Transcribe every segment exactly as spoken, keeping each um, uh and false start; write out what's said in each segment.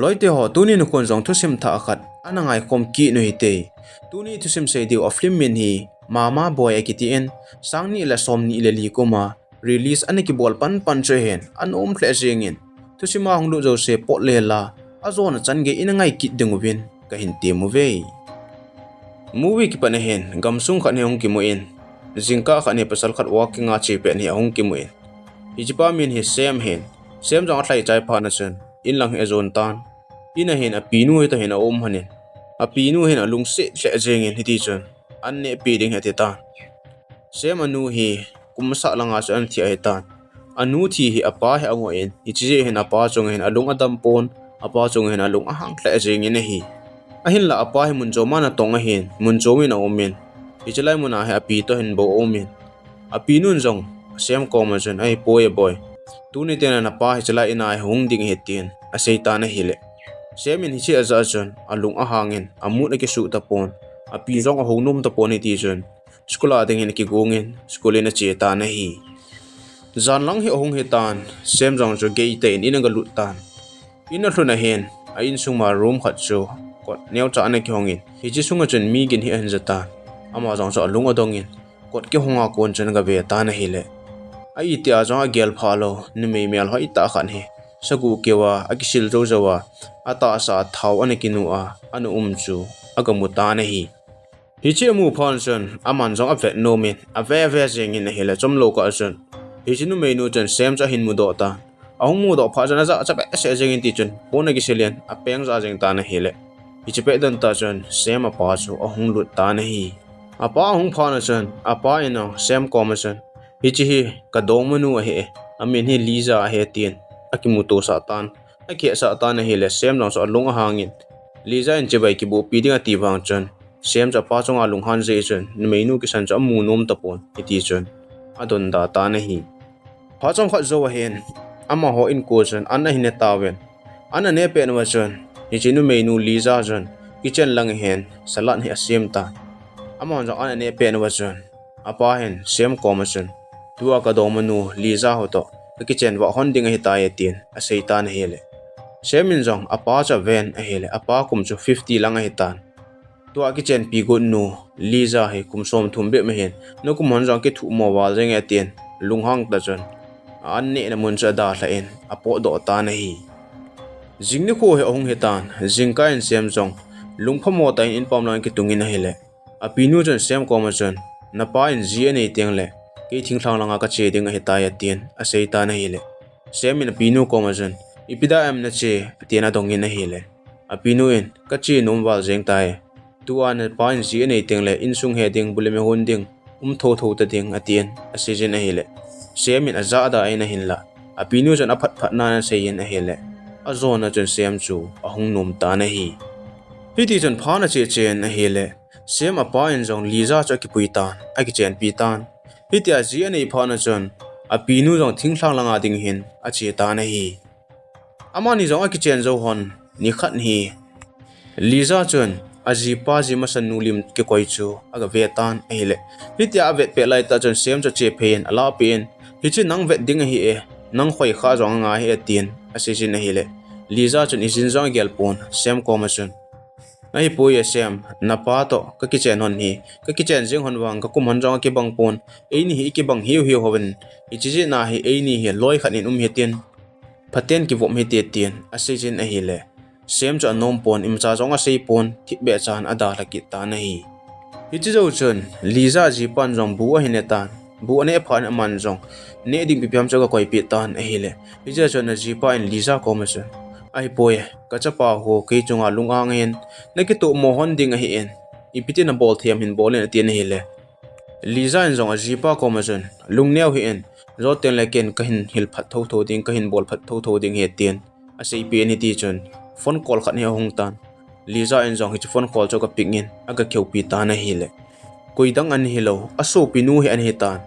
Loite ho, tuni nikho jong thusim thah khat ana ngaikhom kit u hite. Tuni thusim sei diu a film min hi Mama Boy akiti in, sang ni le som ni le li kum a release ana kibol panpan chu ahin, anom lheh jengin, thusim a hung lut jouse pot le la, ajona chan gei in angai kit ding uvin kahin tem uve. Movie kipat ahin, gamsung khat hi ahung kimu in, jingkah khat hi pasal khat walking a che pet hi ahung kimu in, hichepa min hi Sam ahin. Sam jong alhai chai phat na chun, in lang hi ajon tan. In ahin apinu hitoh hin aum lhonin, apinu hin alungset lheh jengin hiti chun, an nehpi ding hi ati tan. Sam anu hi kum sah langa chu ana thi ahitan. Anu thi hi apa hi angoh in, hiche jeh hin apa chunga hin alung adam pon, apa chunga hin alung ahang lheh jengin ahi. Ahinla apa hi mun chom a natong ahin, mun chom in aum in, hiche lai mun a hi api toh hin bou aum in, apinun jong Sam koma chun, "Ahipoi e boy, tuni tengle napa hiche lai in a hi hung ding ahi," tin asei tan ahile, Sam in hiche aja chun alung ahangin, amood akisuh tapon, api jong ahung nom tapon hiti chun, school a dingin akigong in, school in ache tan ahi. Jan lang hi ahung hitan, Sam jong chu geitah in in agalut tan. In alhun ahin, a insung ma room khat chu kot neocha ana kihongin, hiche sunga chun mi gin hi ahin ja tan. Ama jong chu alung adongin, kot kihonga kon chun agave tan ahile, a itih a jong agel phalou numei melhoi tah khat hi sagu keuva akisil jou jouva, atahsa a thao ana kinu a ana um chu agamu tan ahi. Hiche amu phat chun aman jong avet nomin, ave ve jengin ahile, chomlou kah chun hiche numeinu chun Sam chu ahin mudoh tan. Ahung mudoh phat chun ajahcha behseh jengin tichun phone akisil in apeng jah jeng tan ahile, hiche pet don tah chun Sam apa chu ahung lut tan ahi. Apa ahung phat na chun apa in Sam koma chun, "Hiche hi kadongmanu ahi e, amin hi Lisa ahi," tin akimuto sah tan. Akihetsah tan ahile, Sam jong chu alung ahangin, Lisa in chibai kibohpi ding ati vang chun, Sam chu apa chunga lunghan jeh chun numeinu kisan chu amu nom tapon hiti chun adonda tan ahi. Phat chomkhat jou ahin, amaho inko chun an ahin ne tauvin, an ane pet uva chun hiche numeinu Lisa chun kitchen lang ahin salad hi asem tan. Amahon jong an ane pet uva chun apa hin Sam koma chun, "Tua kadongmanu Lisa ho toh kakichen vah hon ding ahitai," tin asei tan ahile, Sam in jong apa chu aven ahile, apa kum chu fifty lang ahitan. Tua kichenpi gotnu Lisa hi kum somthum bep ahin, nakum hon jong kithuhmo val jenge tin lunghang tah chun a an nehna mun chu adalhan apotdoh tan ahi. Jing nikho hi ahung hitan, jingkah in Sam jong lungphamo tah in inpam lang kitungin ahile, apinu chun Sam koma chun, "Napa in ji anei tengle kei thinglhang langa kache ding ahitai," tin asei tan ahile, Sam in apinu koma chun, "Ipi dia em nache?" tin adongin ahile, apinu in, "Kache nom val jeng tai. Tua napa in ji anei tengle insung he ding, bu le me hon ding um thotho ta ding," atin aseijin ahile, Sam in ajahda in ahinla, apinu chun aphatphatna ana seiyin ahile, ajona chun Sam chu ahung nom tan ahi. Hiti chun phat ana chechen ahile, Sam apa in jong Lisa chu akipui tan, akichenpi tan. Hitia ji anei phat na chun apinu jong thinglhang langa ding hin ache tan ahi. Amani jong akichen jou lhon nikhat hi Lisa chun ajipa ji masanu lim kikoi chu agave tan ahile, hitia avet pet laitah chun Sam chu ache phei in alahpeh in, "Hiche nang vet ding ahi e, nang khoikha jong angai e," tin aseijin ahile, Lisa chun ijin jong agel pon Sam koma chun, "Ahipoi e Sam, napa toh kakichen lhon hi, kakichen jeng lhon vang kakum lhon jong akibang pon, eini hi ikibang hiuhiu lhouvin, hiche jeh a hi eini hi loi khat in um hitin, phaten kivop hite," tin aseijin ahile, Sam chu anom pon, imacha jong asei pon, thipbeh chan adalha kit tan ahi. Hiche jou chun Lisa jipan jong bu ahin ne tan, bu ane phat in aman jong neh ding ipi ham chu agakoipeh tan ahile, hiche chun ajipa in Lisa koma chun, "Ahipoi, kachapa ho kei chunga lung-ang ahin, nakitohmo lhon ding ahin, ipi ti nabol thei ham hin bol in," atin ahile, Lisa in jong ajipa koma chun, "Lungneo hih in, jou tengle ken kahin hil phat thotho ding, kahin bol phat thotho ding ahi," tin aseipeh in hiti chun phone call khat hi ahung tan. Lisa in jong hiche phone call chu aga pick in aga kihoupi tan ahile, koidang ana hilou, asopinu hi ana hitan.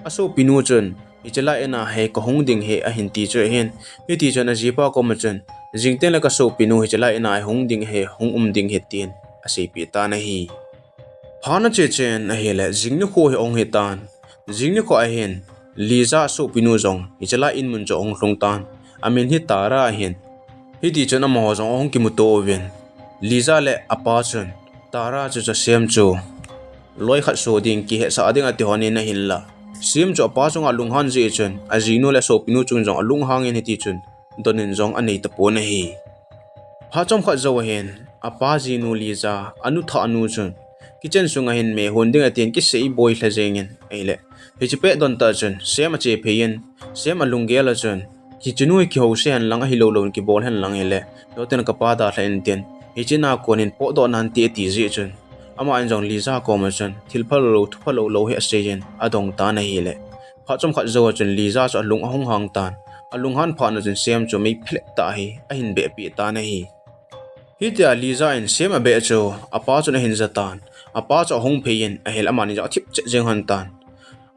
Asopinu chun hiche lai in a hi kahung ding ahi ahin ti chu ahin, hiti chun ajipa koma chun, "Jing tengle kasopinu hiche lai in a hi hung ding ahi, hung um ding ahi," tin aseipeh tan ahi. Phat ana chechen ahile, jing nikho hi ahung hitan. Jing nikho ahin Lisa sopinu jong hiche lai in mun chu ahung lhung tan. Amin hi Tara ahin. Hiti chun amaho jong ahung kimuto uvin, Lisa le apa chun Tara chu chu Sam chu loi khat so ding, kihetsah ding ati lhonin ahinlah, Sam chu apa chunga alunghan jeh chun ajinu le asopinu chung jong alunghangin hiti chun donin jong anei tapon ahi. Phat chomkhat jou ahin, apa jinu Lisa, anu thahnu chun kitchen sunga hin mehon ding atin kisei boi lha jengin ahile, hiche pet don tah chun Sam ache phei in, Sam alunggel a chun, hichenu hi kihouse hen lang, ahilou lou in kibol hen lang hile, loten kapa dalha in tin, hichena konin potdoh nante ati jeh chun, aman jong Lisa koma chun thil phalou lou, thu phalou lou hi aseiyin adong tan ahile, phat chomkhat jou a chun Lisa chu alung ahung hang tan, alunghan phatna chun Sam chu meiphelet tah hi ahin behpeh tan ahi. Hitia Lisa in Sam abeh chu apa chun ahin ja tan, apa chu ahung phei in ahile, amani jong athip chet jeng lhon tan.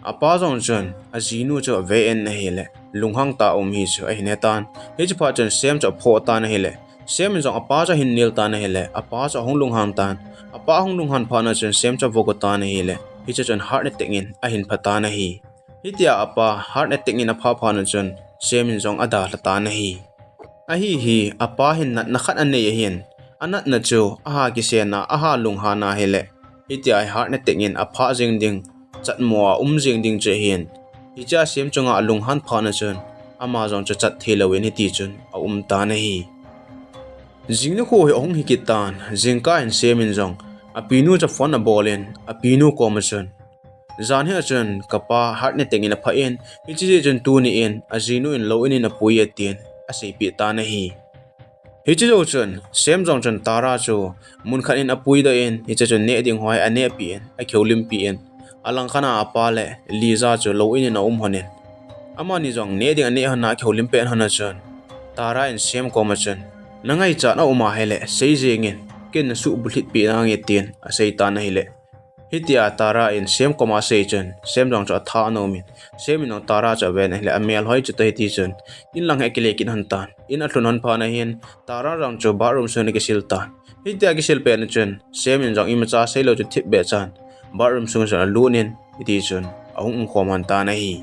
Apa jong chun ajinu chu ave in ahile, lunghang tah a um hi chu ahin he tan. Hiche phat chun Sam chu aphoh tan ahile, Sam in jong apa chu ahin nel tan ahile, apa chu ahung lunghang tan. Apa ahung lunghan phatna chun Sam chu avogo tan ahile, hiche chun heart attack in ahin pha tan ahi. Hitia apa heart attack in apha phatna chun Sam in jong adalha tan ahi. Ahi hi, apa hin natna khat anei ahin, anatna chu aha kisenna, aha lunghanna hile, hitia heart attack in aphah jeng ding, chatmo a um jeng ding chu ahin, hichea Sam chunga alunghan phatna chun ama jong chu chat theilouvin hiti chun aum tan ahi. Jing nikho hi ahung hi kit tan, jingkah in Sam in jong apinu chu phone abol in, apinu koma chun, jan hi a chun kapa heart attack in aphah in, hiche jeh chun tuni in ajinu in lou in in apui e tin aseipeh tan ahi. Hiche jou chun Sam jong chun Tara chu mun khat in apuidoh in, hiche chun neh ding ho hi anehpeh in, akihoulimpi in, alangkhat a apa le Lisa chu lou in in aum lhonin, amani jong neh ding aneh lhon a akihoulim pet lhon a chun, Tara in Sam koma chun, nangaichat a um ahile sei jengin, ken nasuh bulhit peh nange tin asei tan ahile, hitia Tara in Sam koma asei chun Sam jong chu atha ana umin, Sam in jong Tara chu aven ahile, amel hoi chu toh hiti chun in lang hi akile kit lhon tan. In alhun lhon phatna hin Tara jong chu bathroom sunga akisil tan. Hitia akisil petna chun Sam in jong imacha seilou chu thipbeh chan bathroom sunga chun alut in, hiti chun ahung umkhom lhon tan ahi.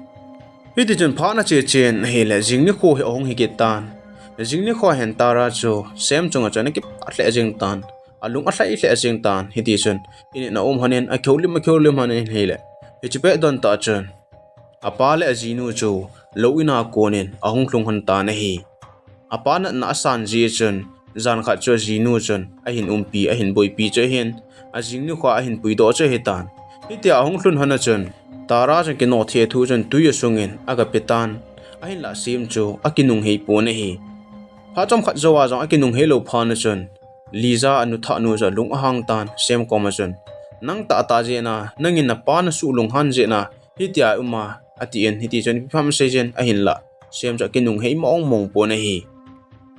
Hiti chun phat ana che chen ahile, jing nikho hi ahung hi kit tan. Jing nikho hin Tara chu Sam chunga chun akipah lheh jeng tan, alung alhai lheh jeng tan. Hiti chun in in aum lhonin, akihoulim akihoulim lhon in ahile, hiche pet don tah chun apa le ajinu chu lou in a konin ahung lhung lhon tan ahi. Apa natna asan jeh chun, jan khat chu ajinu chun ahin umpi, ahin boipi chu ahin, ajing nikho ahin puidoh chu ahitan. Hitia ahung lhun lhon a chun, Tara chun kinoh thethu chun twi asungin agape tan, ahinlah Sam chu akinunghei pon ahi. Phat chomkhat jou a jong akinunghei lou phatna chun, Lisa anu thahnu chu alung ahang tan, Sam koma chun, nang tahtah jeh a, nangin napa nasuh lunghan jeh a hitia um a, atin, hiti chun ipi ham aseiyin, ahinlah Sam chu akinunghei mong mong pon ahi.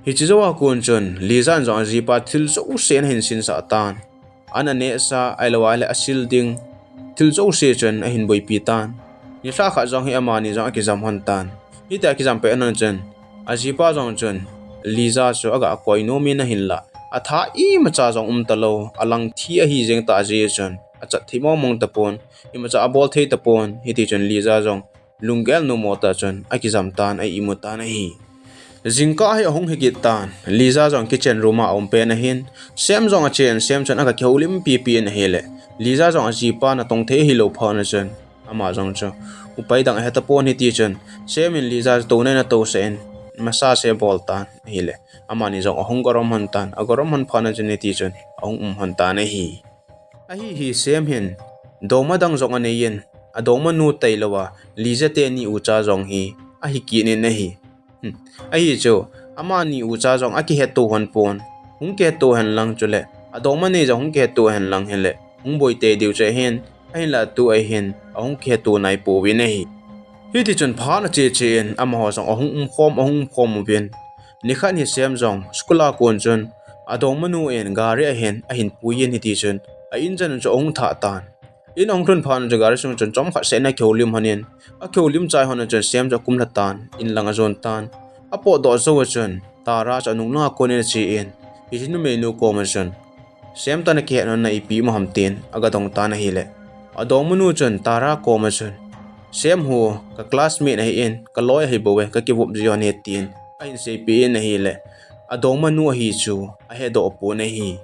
Hiche jou a kon chun Lisa in jong ajipa thil jouse ana hin sinsah tan. An anehsa, ahilou leh asil ding, thil jouse chun ahin boipi tan. Nilhah khat jong hi amani jong akijam lhon tan. Hitia akijam pet lhon chun, ajipa jong chun Lisa chu aga koi nomin ahinlah, atha imacha jong um talou, alang thi ahi jeng tah jeh chun achat thei mong mong tapon, imacha abol thei tapon. Hiti chun Lisa jong lunggel nomo tah chun akijam tan, a imu tan ahi. Jingkah hi ahung hi kit tan, Lisa jong kitchen room a aum pen ahin, Sam jong achen, Sam chun aga kihoulimpi pi in ahile, Lisa jong ajipa natong thei ahilou phat na chun, ama jong chu upai dang ahe tapon. Hiti chun Sam in Lisa chu touna in atousah in, massage abol tan ahile, amani jong ahung gorom lhon tan, agorom lhon phat na chun hiti chun ahung um lhon tan ahi. Ahi hi Sam hin dongma dang jong anei in, adongmanu tailouva Lisa teni ucha jong hi ahi kit in ahi. Hmm. Ahi chu, amani ucha jong akihetto lhon pon, hung kihetto hen lang chule, adongma nei jong hung kihetto hen lang hile, hung boi tei diu chu ahin, ahinlah tu ahin ahung kihetto nai pouvin ahi. Hiti chun phat ache che in amaho jong ahung umkhom, ahung umkhom uvin. Nikhat hi Sam jong school a kon chun adongmanu in gari ahin, ahin pui in hiti chun a in chan chu ahung thah tan. In ahung lhun phat na chu gari sung chun chomkhat seh in akihoulim lhon in, akihoulim chai lhon na chun Sam chu akumlha tan, in lang ajon tan. Apotdoh jou a chun Tara chu anung langa kon in ache in, hiche numeinu koma chun, Sam toh nakihet lhon na ipi imu ham tin aga dong tan ahile, adongmanu chun Tara koma chun, Sam hi ka classmate ahin, kaloi ahi bouve, kakivop ji lhon e tin ahin seipeh in ahile, adongmanu ahi chu ahedoh pon ahi.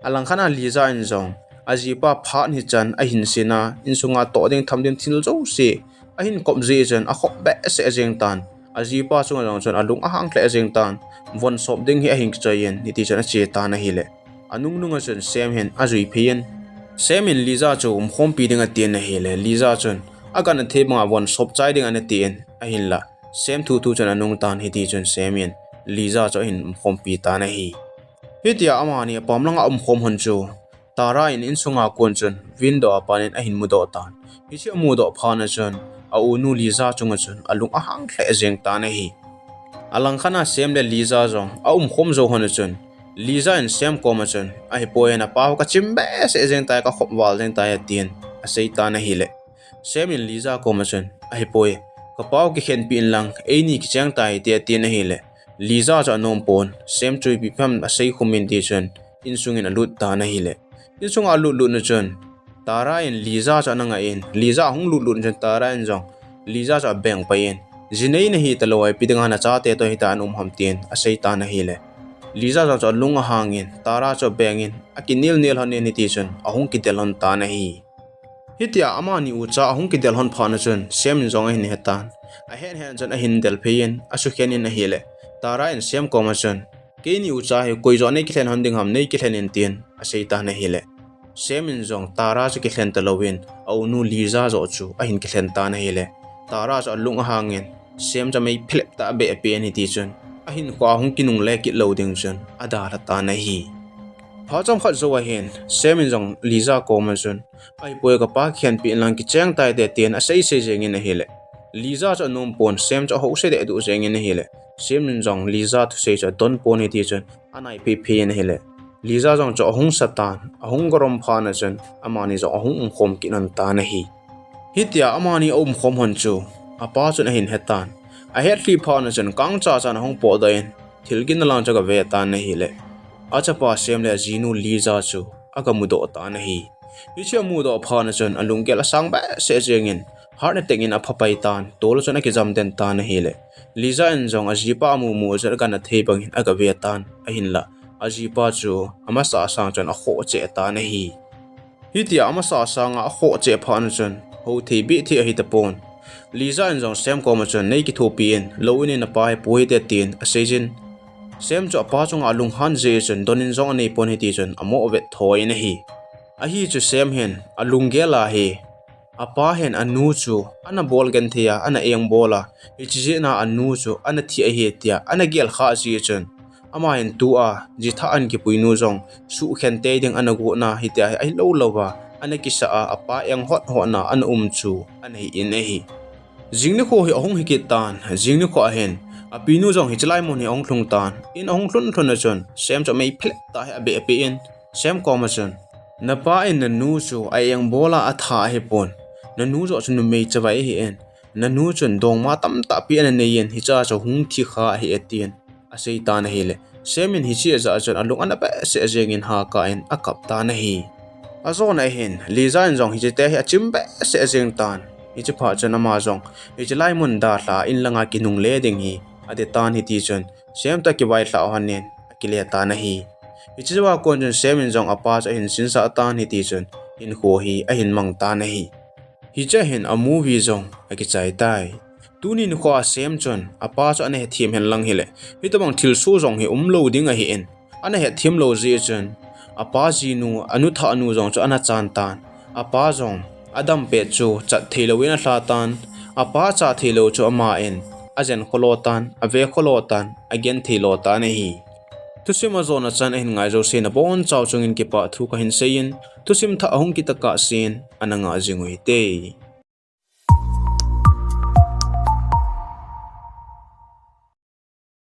Alangkhat a Liza in jong ajipa phat hichan ahin sin a, insunga toh ding tham ding thil jouse ahin kop jeh chun akhop behseh jeng tan. Ajipa chunga jong chun alung ahang lheh jeng tan. Von sop ding hi ahin kichoi in, hiti chun ache tan ahile, anungnung a chun Sam hin ajui phei in, Sam in Liza chu umkhompi ding atin ahile, Liza chun aganna thei banga von sop chai ding ana tin, ahinla Sam thuthu chun anung tan, hiti chun Sam in Liza chu ahin umkhompi tan ahi. Hitia amani apam langa umkhom hon chu Tara in insunga kon chun window a panin ahin mudoh tan. Hiche amudoh phat na chun a unu Liza chunga chun alung ahang lheh jeng tan ahi. Alangkhat a Sam le Liza jong aumkhom jou hon a chun, Liza in Sam koma chun, "Ahipoi, napa ho kachim behseh jeng tai, kakhop val jeng tai," atin asei tan ahile, Sam in Liza koma chun, "Ahipoi, kapa ho kikhenpi in lang, eini kicheng tai," tia atin ahile, Liza chu anom pon, Sam chu ipi ham asei khum in ti chun, insungin alut tan ahile, insunga alut lut na chun Tara in Liza chu ana ngah in, Liza ahung lut lut na chun Tara in jong Liza chu abeng pai in, "Jinei nahi talou a, ipi dinga nachate toh hitia naum ham?" tin asei tan ahile, Liza jong chu alung ahang in, Tara chu abeng in, akinel nel hon in, hiti chun ahung kidel hon tan ahi. Hitia amani ucha ahung kidel hon phat na chun Sam in jong ahin he tan. Ahet het chun ahin del phei in asukhen in ahile, Tara in Sam koma chun, "Keini ucha hi koi joh nei kilhen hon ding ham, nei kilhen in," tin asei tan ahile, Sam in jong Tara chu kilhen talou in a unu Liza joh chu ahin kilhen tan ahile, Tara chu alung ahang in, Sam chu amei phelep tah a abeh apen, hiti chun ahinkho ahung kinungle kit lou ding chun adalha tan ahi. Phat chomkhat jou ahin Sam in jong Liza koma chun, "Ahipoi, kapa kikhenpi in lang, kicheng tai te," tin asei sei jeng in ahile, Liza chu anom pon, Sam chu ahouse deh duh jeng in ahile, Sam in jong Liza thusei chu adon pon, hiti chun anai phei phei in ahile, Liza jong chu ahung sa tan, ahung gorom phat na chun amani jong ahung umkhom kit lhon tan ahi. Hitia amani aumkhom hon chu apa chun ahin he tan. Ahet lhih phat na chun kangcha chan ahung potdoh in, thil ginna lang chu agave tan ahile, achapa Sam le ajinu Liza chu agamudoh tan ahi. Hiche amudoh phat na chun alunggel asang behseh jeng in, heart attack in aphapai tan, tol a chun akijam den tan ahile, Liza in jong ajipa amu mu a chun aganna thei bangin agave tan, ahinla ajipa chu amasa sang chun akhoh cheh tan ahi. Hitia amasa sanga akhoh cheh phat na chun hou thei beh thei ahi tapon. Liza in jong Sam koma chun, "Nei kithopi in, lou in, napa hi pu hite," tin asei jin, Sam chu apa chunga alunghan jeh chun don in jong anei pon, hiti chun amoh vet thoi in ahi. Ahi chu Sam hin alunggel a hi apa hin anu chu ana bol genthei a, ana engbol a, hiche jeh a anu chu ana thi ahi tia ana gel khah jeh chun, ama hin tua jitha an kipui nu jong suhkhen tei ding ana got na, hitia hi ahilou louva ana kisa a, apa eng hot hot na ana um chu ana hi in ahi. Jing nikho hi ahung hi kit tan, jing nikho ahin apinu jong hiche lai mun hi ahung lhung tan, in ahung lhun lhun a chun Sam chu amei phelep tah hi abeh apeh in, Sam koma chun, "Napa in nanu chu a engbol a atha ahipon, nanu joh chu numei chavai ahi in, nanu chun dongma tamtah pi ana nei in, hicha chu hung thi kha ahi e," tin asei tan ahile, Sam in hiche ajah chun alung ana behseh jeng in hakah in akap tan ahi. Ajona ahin Liza in jong hiche te hi achim behseh jeng tan. Hiche phat chun ama jong hiche lai mun dalha in langa kinungle ding hi ade tan, hiti chun Sam toh akivailhah hon in akile tan ahi. Hiche jouva kon chun Sam in jong apa chu ahin sinsah tan, hiti chun hinkho hi ahin mang tan ahi. Hiche a hin a movie jong akichai tai. Tuni nikho a Sam chun apa chu ana hethem hen lang hile, hitobang thilsoh jong hi umlou ding ahi in, ana hethem lou jeh chun apa jinu, anu thahnu jong chu ana chan tan. Apa jong adam pet chu chat theilou in alha tan. Apa chah theilou chu ama in ajen kholou tan, ave kholou tan, agenthei lou tan ahi. Thusim ajona chan ahin ngai jouse nabonchau chungin kipah thu kahin sei in, thusim thah ahung kitah kah sen ana ngah jing u hite.